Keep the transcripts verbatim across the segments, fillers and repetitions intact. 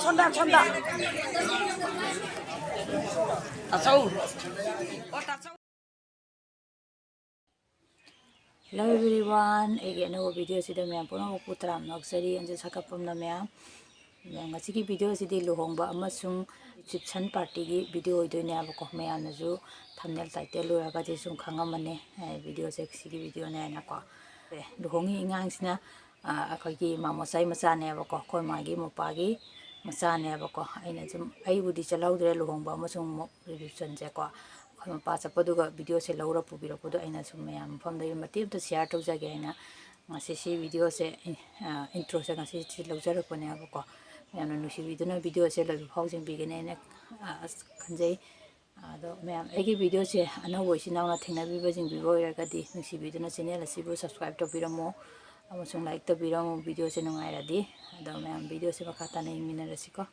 ꯁꯣꯝꯗ, ꯁꯣꯝꯗ꯫ ꯇꯥꯆꯧ꯫ ꯑꯣ, ꯇꯥꯆꯧ꯫ Hello everyone, ꯑꯩꯒꯤ ꯑꯅꯧꯕ video ꯁꯤꯗ ꯃꯌꯥꯝ ꯄꯨꯝꯅꯃꯛꯄꯨ ꯇꯔꯥꯝꯅ ꯑꯣꯛꯆꯔꯤ꯫ ꯑꯟꯖꯨ ꯁꯥꯀꯞꯄꯝꯅ ꯃꯌꯥꯝ꯫ ꯉꯁꯤꯒꯤ video ꯁꯤꯗꯤ ꯂꯨꯍꯣꯡꯕ ꯑꯃꯁꯨꯡ reception party ꯒꯤ video ꯑꯣꯏꯗꯣꯏꯅꯦꯕꯀꯣ꯫ ꯃꯌꯥꯝꯅꯁꯨ thumbnail title ꯎꯔꯒꯗꯤ ꯁꯨꯝ ꯈꯪꯉꯝꯃꯅꯤ, ꯑꯦ, video ꯁꯦ ꯁꯤꯒꯤ video ꯅꯦ ꯍꯥꯏꯅꯀꯣ꯫ ꯑꯦ, ꯂꯨꯍꯣꯡꯉꯤ ꯑꯉꯥꯡꯁꯤꯅ, ꯑ, ꯑꯩꯈꯣꯏꯒꯤ ꯃꯥꯃꯣꯆꯥꯏ ꯃꯆꯥꯅꯦꯕꯀꯣ, ꯑꯩꯈꯣꯏ ꯃꯥꯒꯤ ꯃꯧꯄꯥꯒꯤ ꯃꯆꯥꯅꯦꯕꯀꯣ꯫ ꯑꯩꯅ ꯁꯨꯝ, ꯑꯩꯕꯨꯗꯤ ꯆꯠꯍꯧꯗ꯭ꯔꯦ ꯂꯨꯍꯣꯡꯕ ꯑꯃꯁꯨꯡ reception ꯁꯦꯀꯣ꯫ ꯑꯩꯈꯣꯏ ꯃꯄꯥ ꯆꯠꯄꯗꯨꯒ video ꯁꯦ ꯂꯧꯔ ꯄꯨꯕꯤꯔꯛꯄꯗꯣ ꯑꯩꯅ ꯁꯨꯝ ꯃꯌꯥꯝ ꯃꯐꯝꯗ ꯃꯇꯦꯛ ꯑꯝꯇ share ꯇꯧꯖꯒꯦ ꯍꯥꯏꯅ ꯉꯁꯤ ꯁꯤ video ꯁꯦ, ꯑ, intro ꯁꯦ ꯉꯁꯤ ꯁꯤ ꯂꯧꯖꯔꯛꯄꯅꯦꯕꯀꯣ꯫ ꯃꯌꯥꯝꯅ ꯅꯨꯡꯁꯤꯕꯤꯗꯨꯅ video ꯁꯦ ꯂꯣꯏꯕ ꯐꯥꯎ ꯌꯦꯡꯕꯤꯒꯅꯤ ꯍꯥꯏꯅ, ꯑ, ꯑꯁ, ꯈꯟꯖꯩ꯫ ꯑꯗꯣ ꯃꯌꯥꯝ ꯑꯩꯒꯤ video ꯁꯦ ꯑꯅꯧꯕ ꯏꯆꯤꯟ ꯏꯅꯥꯎꯅ ꯊꯦꯡꯅꯕꯤꯕ ꯌꯦꯡꯕꯤꯕ ꯑꯣꯏꯔꯒꯗꯤ ꯅꯨꯡꯁꯤꯕꯤꯗꯨꯅ channel ꯑꯁꯤꯕꯨ subscribe ꯇꯧꯕꯤꯔꯝꯃꯣ ꯑꯃꯁꯨꯡ like ꯇꯧꯕꯤꯔꯝꯃꯣ video ꯁꯦ ꯅꯨꯡꯉꯥꯏꯔꯗꯤ꯫ ꯑꯗꯣ ꯃꯌꯥꯝ video ꯁꯦ ꯃꯈꯥ ꯇꯥꯅ ꯌꯦꯡꯃꯤꯟꯅꯔꯁꯤꯀꯣ꯫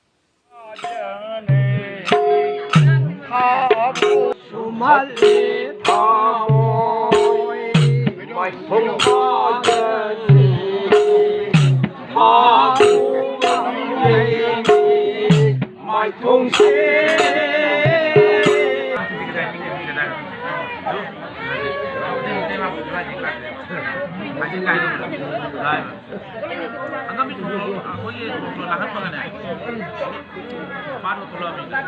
ꯍꯪꯒꯥꯝ ꯃꯤꯠ ꯊꯣꯡꯕ ꯑꯩꯈꯣꯏꯒꯤ ꯂꯥꯛꯍꯟꯕꯒꯅꯦ꯫ ꯄꯥꯟꯒ ꯊꯣꯛꯂꯛꯑꯕꯅꯤꯅ꯫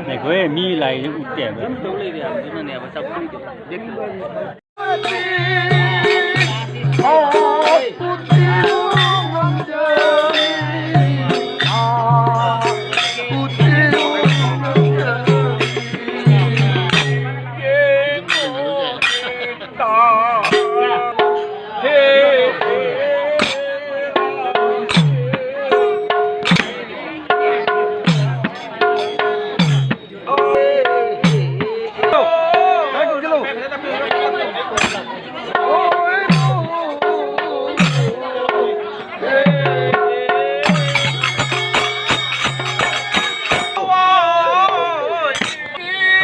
ꯉꯥꯏꯈꯣꯍꯦ, ꯃꯤ ꯂꯥꯛꯏꯁꯦ ꯎꯠꯇꯦ ꯍꯥꯏꯕ꯫ ꯇꯧ ꯂꯩꯔꯦ ꯍꯥꯏꯕꯗꯨꯅꯅꯦꯕ ꯆꯥꯛ ꯐꯪꯗꯦ꯫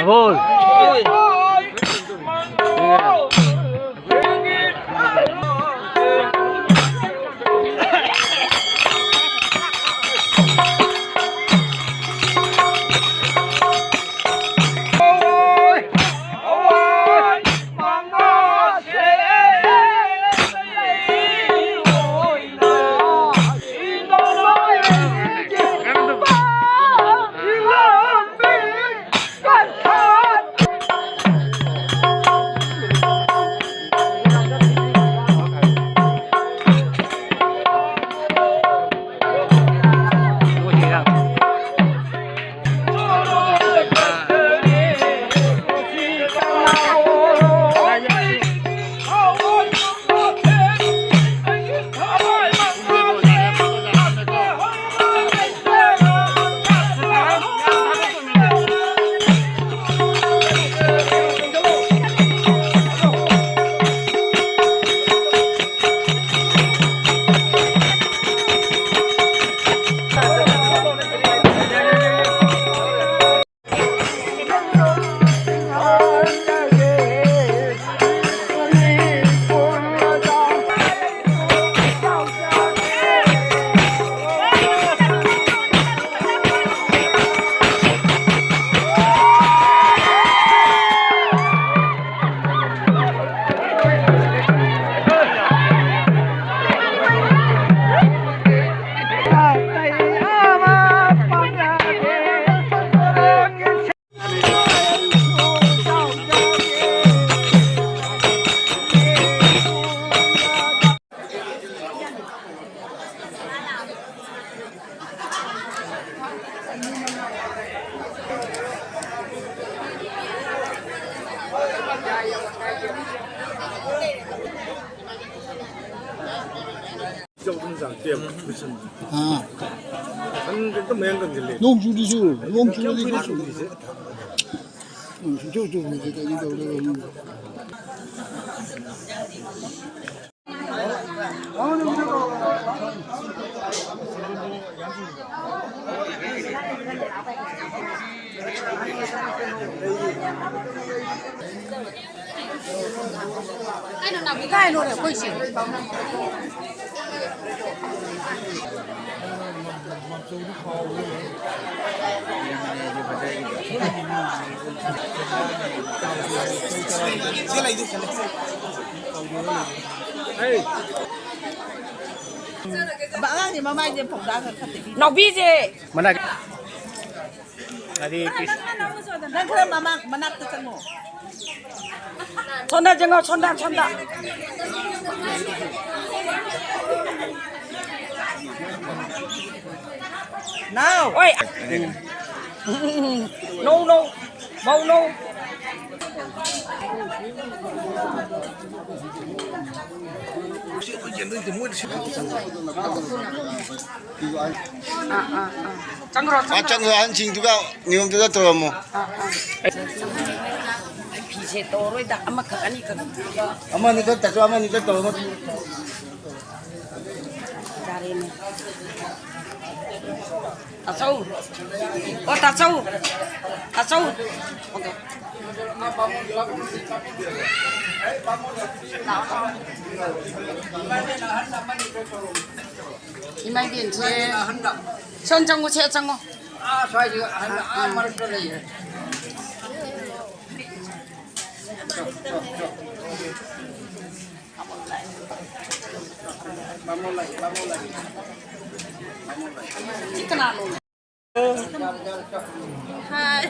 ꯑꯕꯣꯜ꯫ ꯑꯥ꯫ ꯅꯣꯡ ꯆꯨꯗ꯭ꯔꯁꯨ, ꯅꯣꯡ ꯆꯨꯔꯗꯤ ꯀꯩꯁꯨ ꯆꯨꯗ꯭ꯔꯤꯁꯦ꯫ ꯎꯝ, ꯁꯨꯡꯆꯨ ꯆꯨꯗ꯭ꯔꯤꯁꯦ ꯀꯩꯅꯣ ꯇꯧꯔꯦ꯫ ꯏꯀꯥꯏ ꯂꯣꯏꯔꯦ ꯑꯩꯈꯣꯏꯁꯦ꯫ ꯑꯉꯥꯡꯁꯦ ꯃꯃꯥꯏꯁꯦ ꯐꯧꯗꯥ ꯈꯔ ꯈꯔ ꯇꯦꯛꯄꯤ꯫ ꯅꯥꯎꯕꯤꯁꯦ꯫ ꯃꯅꯥꯛ꯫ ꯍꯔꯦ ꯀ꯭ꯔꯤꯁꯅ꯫ ꯅꯪ ꯈꯔ ꯃꯃꯥꯡ, ꯃꯅꯥꯛꯇ ꯆꯪꯉꯣ꯫ ꯁꯣꯝꯗ ꯆꯪꯉꯣ, ꯁꯣꯝꯗ, ꯁꯣꯝꯗ꯫ ꯅꯥꯎ꯫ ꯑꯣꯏ꯫ ꯅꯧ, ꯅꯧ꯫ ꯃꯧ, ꯅꯧ꯫ ꯑꯥ, ꯑꯥ, ꯑꯥ꯫ ꯆꯪꯈ꯭ꯔꯣ, ꯑꯥ, ꯆꯪꯈ꯭ꯔꯣ꯫ ꯆꯪꯈ꯭ꯔꯣ, ꯑꯍꯟꯁꯤꯡꯗꯨꯒ ꯅꯤꯌꯣꯝꯗꯨꯗ ꯇꯧꯔꯝꯃꯣ꯫ ꯑꯥ, ꯑꯥ꯫ ꯑꯩ ꯐꯤꯁꯦ ꯇꯧꯔꯣꯏꯗ, ꯑꯃꯈꯛ, ꯑꯅꯤꯈꯛ꯫ ꯑꯃ ꯑꯅꯤꯈꯛ ꯇꯥꯆꯧ, ꯑꯃ ꯑꯅꯤꯈꯛ ꯇꯧꯔꯝꯃꯣ꯫ ꯌꯥꯔꯦꯅꯦ꯫ ꯇꯥꯆꯧ꯫ ꯑꯣ, ꯇꯥꯆꯧ꯫ ꯇꯥꯆꯧ꯫ ꯏꯃꯥ ꯏꯕꯦꯟꯁꯦ꯫ ꯁꯣꯝ ꯆꯪꯉꯨꯁꯦ, ꯆꯪꯉꯣ꯫ ꯑꯥ, ꯁ꯭ꯋꯥꯏꯁꯤꯒ ꯑꯍꯟ ꯑꯥ, ꯑꯥ, ꯑꯥ꯫ ꯃꯔꯛꯇ ꯂꯩꯌꯦ꯫ ꯕꯥꯃꯣꯟ ꯂꯥꯛꯑꯦ, ꯕꯥꯃꯣꯟ ꯂꯥꯛꯑꯦ꯫ ꯕꯥꯃꯣꯟ ꯂꯥꯛꯑꯦ꯫ ꯁꯤ ꯀꯅꯥꯅꯣ? ꯍꯥꯏ꯫